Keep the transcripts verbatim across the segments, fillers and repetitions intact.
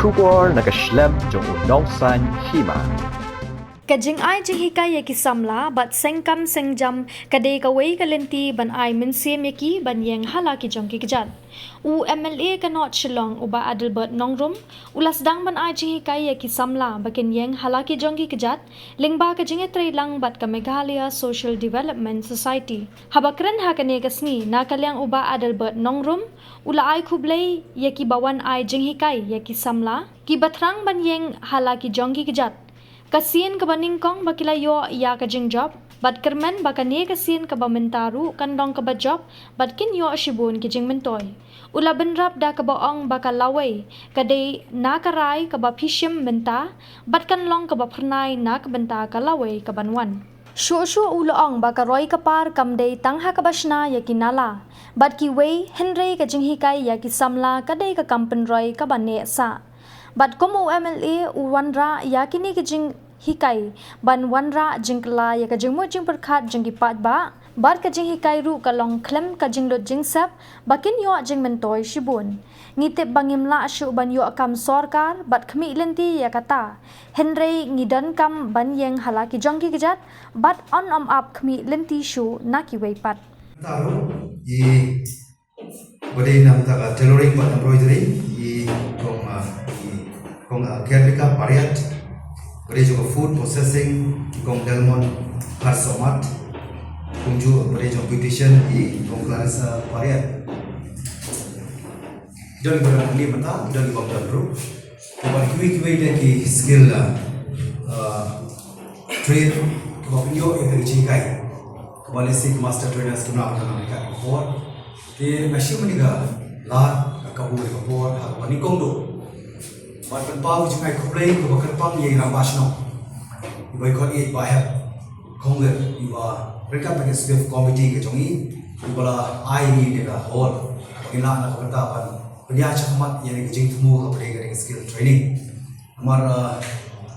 Khubor na ka shlem jong u Nongsaiñ Hima. Ka jingai jinghikai ïa ki samla bad seng kam seng jam ka dei kawei ka lynti ban ai mynsiem ïa ki ban ïeng ha la ki jong ki kjat. U M L A ka North Shillong, u Bah Adelbert Nongrum, u la sdang ban ai jinghikai ïa ki samla ba kin ïeng ha la ki jong ki kjat lyngba ka jingïatreilang bad ka Meghalaya Social Development Society. Haba kren ha kane ka sngi na ka liang u Bah Adelbert Nongrum, u la ai khublei ïa ki ba wan ai jinghikai ïa ki samla ki ba thrang ban ïeng ha la ki jong ki kjat. Ka sien kaba nyngkong ba ki la ïoh ïa ka jingjop, bad kyrmen ba kane ka sien kaba mynta ruh kan long kaba jop, bad kin ïoh shibun ki jingmyntoi. U la bynrap da kaba ong ba ka lawei ka dei na ka rai kaba phi shim mynta, bad kan long kaba phyrnai na ka bynta ka lawei kaban wan. Shuh shuh u la ong ba ka roi ka par kam dei tang ha kaba shna ïa ki nala bad kiwei, hynrei ka jinghikai ïa ki samla ka dei ka kam pynroi kaba neh sah. Bad kum u M L A u wanrah ïa kine ki jinghikai ban wanrah jingkylla ïa ka jingmut jingpyrkhat jong ki paidbah, bad ka jinghikai ruh ka long khlem ka jinglut jingsep ba kin ïoh jingmyntoi shibun. Ngi tip ba ngim lah shuh ban ïoh kam sorkar bad khmih lynti ïa kata, hynrei ngi donkam ban ïeng ha la ki jong ki kjat bad yn ym ap khmih lynti shuh na kiwei pat. Taro i ba dei na ka tailoring bad embroidery, i kong, ah, i kong, ah, Gerlika Pariat, ba dei jong food processing, i kong Delmon Harsomat, kumjuh ba dei jong beautician, i kong Clarissa Pariat. Don ba don ni mynta, don ba don ruh. Bad kiwei kiwei de ki skill, ah, ah, trade kaba pynïoh ïa ka jinghikai, kaba lehse ki master trainers kim lah ban ïoh ïa ka por. Te nga shim ïa ka lad, ka kabu ïa ka por ha kaba nyngkong duh. Bad pynpaw ka jingai khublei kaba kyrpang ïa i rangbah shnong, i Bah Khot Ïeit Bah Hep Khongwir, iba ryngkat bad ka executive committee ka jong i, iba la ai ïa ngi ïa ka hall ba ngin lah na ka bynta ban pynïaid shakhmat ïa ka jingthmu kaba dei ka skill training. Namar, ah,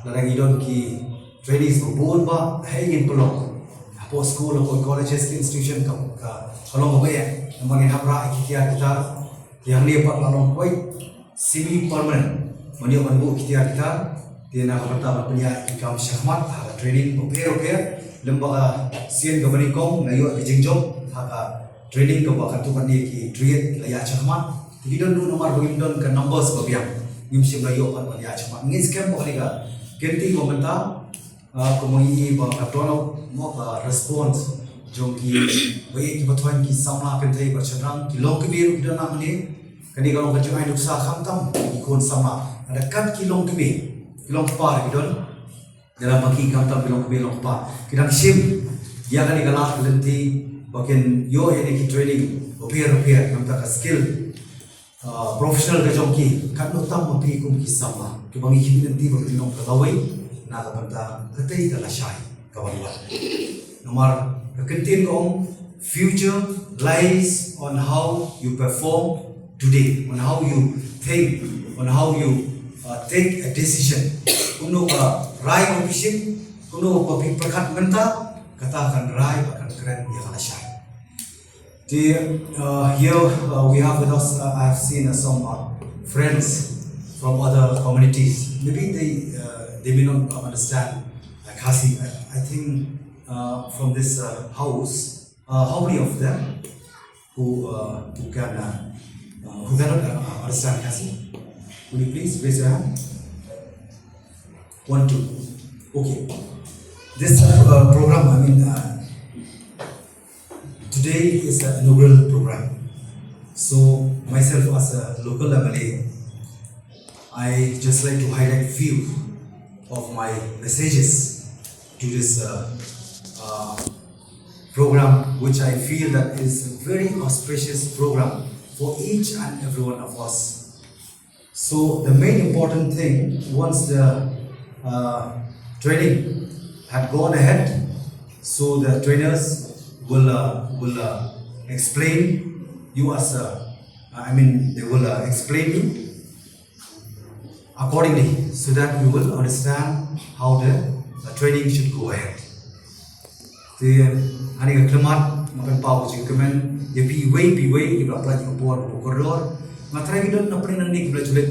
lada ngi don ki trainees ba bun ba, hei ngin pynlong hapoh school, hapoh colleges, ki institution ka, ka, ka long kaba eh. Namar ngin hap rah ïa ki tiar ki tar, ki hangne pat la long quite semi permanent. Ban ïoh ban buh ki tiar ki tar, te na ka bynta ban pynïaid ki kam shakhmat ha ka training bapher bapher. Lem bad ka sien kaba nyngkong nga ïoh ka jingjop ha ka training kaba katto katne ki trade ki la ïaid shakhmat. Te ki don ruh namar ba ngim don ka numbers ba biang, ngim shym la ïoh ban, ban ïaid shakhmat. Ngin skhem ba kane ka kynti ba mynta, ah, kumba ngi i ba ka don mo ka response jong ki ba ïeit ki pathwaiñ, ki samla kynthei bad shynrang, ki longkmie ruh ki don hangne. Kane ka long ka jingai nuksa khamtam ki khun samla. Lada kat ki longkmie, ki longkpa ruh ki don. Dalam baki khamtam ki longkmie longkpa, ki dang shim ïa kane ka lad ka lynti ba kin ïoh ïa kine ki training bapher bapher, namar ka skill, ah, professional ka jong ki. Katno tam ma phi kum ki samla kiba ngi khmih lynti ba kin long ka lawei na ka bynta katei ka lashai kaban wan. Namar ka ktien ka ong, future lies on how you perform today, on how you think, on how you, uh, take a decision. Kumno ka rai kaba phi shim, kumno kaba phi pyrkhat mynta, kata kan rai bad kan kren ïa ka lashai. Te, uh, here, uh, we have with us, uh, I have seen, uh, some, uh, friends from other communities. Maybe they, uh, they may not, uh, understand, uh, Khasi. I, I think, uh, from this, uh, house, uh, how many of them who, uh, who can, uh, uh, who cannot, uh, uh, understand Khasi? Will you please raise your hand? One, two. Okay. This, uh, program, I mean, uh, today is an inaugural program. So, myself as a local M L A, I just like to highlight few of my messages to this, uh, uh, program, which I feel that is a very auspicious program for each and every one of us. So the main important thing, once the, uh, training had gone ahead, so the trainers will, uh, will, uh, explain you as a, I mean, they will, uh, explain you accordingly, so that you will understand how the, uh, training should go ahead. Te ha kane ka khmat nga pynpaw ka jingkmen ïa phi iwei pa iwei kiba la pynlait ïa ka por ha kordor. Nga tharai ki don na pdeng nangne kiba la ju leit.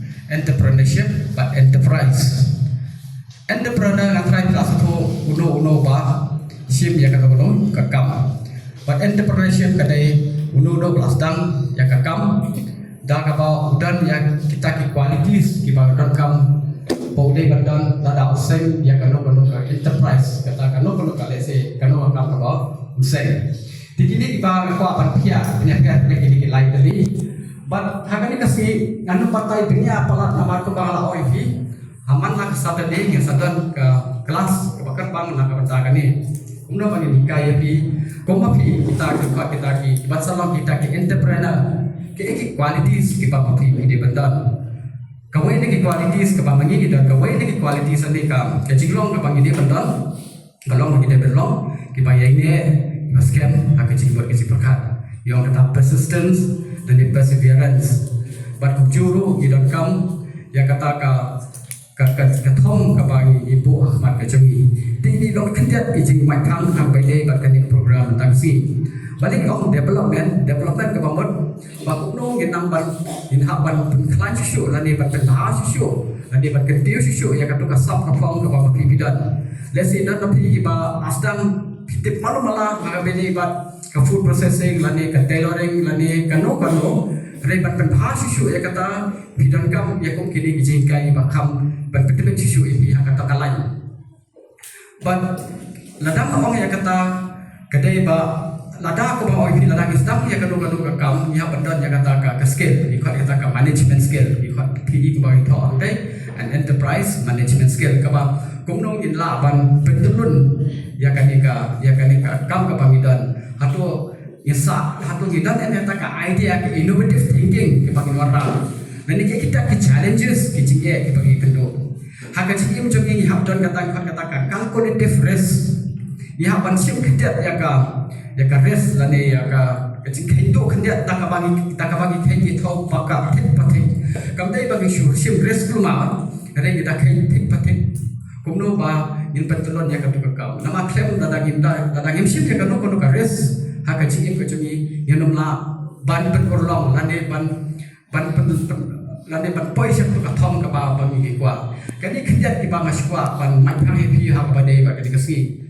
Entrepreneurship bad enterprise. Entrepreneur nga trai phi la sngewthuh uno uno ba shim ïa kano kano ka kam. Bad entrepreneurship ka dei uno uno ba la sdang ïa ka kam da kaba u don ïa kita ki qualities kiba donkam ba u dei ban don lada u seng ïa kano kano ka enterprise, kata kano kano ka, let's say, kano ka kam kaba u seng. Te kine kiba nga kwah ban pynïaid, pynïaid, pynïaid kine ki lai tylli. Bad ha kane ka sngi ngan nym batai bniah palat namar kumba nga la ong ïa phi, ha man la ka Saturday ngin sa don ka class kaba kyrpang na ka bynta kane. Kumno ba ngin hikai ïa phi, kumba phi, kita ki, kita ki, kiban sa long kita ki entrepreneur, ki, ki qualities kiba ma phi ngi dei ban don. Kawei na ki qualities kaba ma ngi ngi don, kawei na ki qualities ne ka, ka jinglong kaba ngi dei ban don. Ka long ba ngi dei ban long kiba ïaineh, kiba skhem ha ka jingmut ka jingpyrkhat. Ïong kata persistence lane perseverance. Bad kumjuh ruh ngi donkam ïa kata ka, ka, ka, ka thong kaba ngi buh ha khmat ka jong ngi. Te kine ki long khyndiat ki jingmai thang ha kaba ïadei bad kane ka program tang shi. Balei ong development, development kaba mut ba kumno ngin nang ban, ngin hap ban pynkhlaiñ shuh shuh lane ban pynbha shuh shuh lane ban kyntiew shuh shuh ïa katu ka sap ka phong kaba ma phi phi don. Let's say don ma phi kiba la sdang, phi tip malu mala ha kaba ïadei bad ka food processing lane ka tailoring lane kano kano. Hynrei ban pynbha shuh shuh ïa kata phi donkam ïa kum kine ki jinghikai ba kham ban pyntbit shuh shuh ïa phi ha kata ka lain. Bad lada nga ong ïa kata ka dei ba lada kumba ong ïa phi, lada ngi sdang ïa kano kano ka kam ngi hap ban don ïa kata ka, ka skill, ngi khot ïa kata ka management skill, ngi khot phi kumba ngi thoh, okay? An enterprise management skill, kaba kumno ngin lah ban pyntyllun ïa kane ka, ïa kane ka kam kaba ngi don. Hato ngin sa, hato ngi don ïa kata ka idea, ka innovative thinking kaba ngin wanrah. Lane kita ki challenges, ki jingeh kiba ngi kynduh. Ha ka jingim jong ngi ngi hap don kata, kata ka calculative risk. Ngi hap ban shim khyndiat ïa ka, ïa ka risk lane ïa ka, ka jingkheiñ duh khyndiat da kaba ngi, da kaba ngi kheiñ ki thaw ba ka thik ba thik. Kam dei ba ngi shu shim risk kulmar, hynrei ngi da kheiñ thik ba thik kumno ba ngin pyntyllun ïa katu ka kam. Namar khlem lada ngim da, lada ngim shim ïa kano kano ka risk ha ka jingim ka jong ngi, ngin ym lah ban pynurlong lane ban ban pyn, pyn, lane ban poi sha ka thong kaba, ba ngi kwah. Kane khyndiat kiba nga shu kwah ban mait phang ïa phi ha kaba dei bad kane ka sngi.